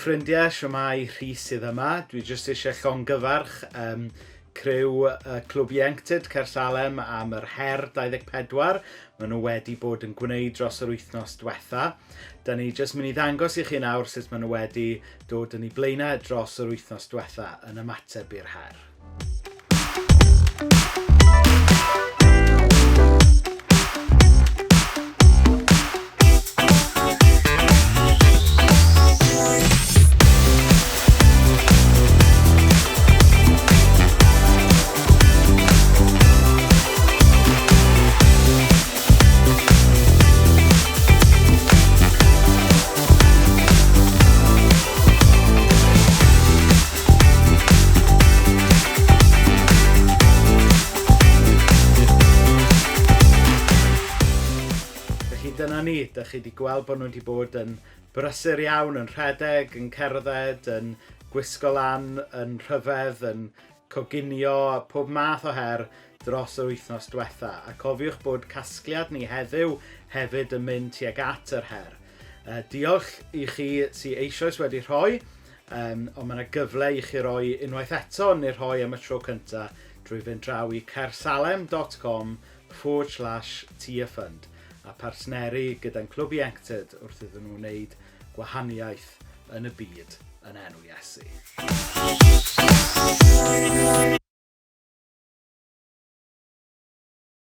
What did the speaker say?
ffrindiau, siwmai Rhys sydd yma. Dwi jyst eisiau llongyfarch criw Clwb Ieuenctid Caersalem am yr her 24 maen nhw wedi bod yn gwneud dros yr wythnos diwetha. Da ni jyst mynd i ddangos i chi nawr sut maen nhw wedi dod yn eu blaenau dros yr wythnos diwetha yn ymateb i'r her. Felly dyna ni, dych chi wedi gweld bod nhw wedi bod yn brysur iawn, yn rhedeg, yn cerdded, yn gwisgo lan, yn rhyfedd, yn coginio, pob math o her dros yr wythnos diwetha. A cofiwch bod casgliad ni heddiw hefyd yn mynd tuag at yr her. Diolch i chi sy eisoes wedi rhoi, ond mae yna gyfle i chi roi unwaith eto neu rhoi am y tro cyntaf drwy fynd draw i caersalem.com forward slash tearfund a partneru gyda'n Clwb Ieuenctid wrth iddyn nhw wneud gwahaniaeth yn y byd yn enw Iesu.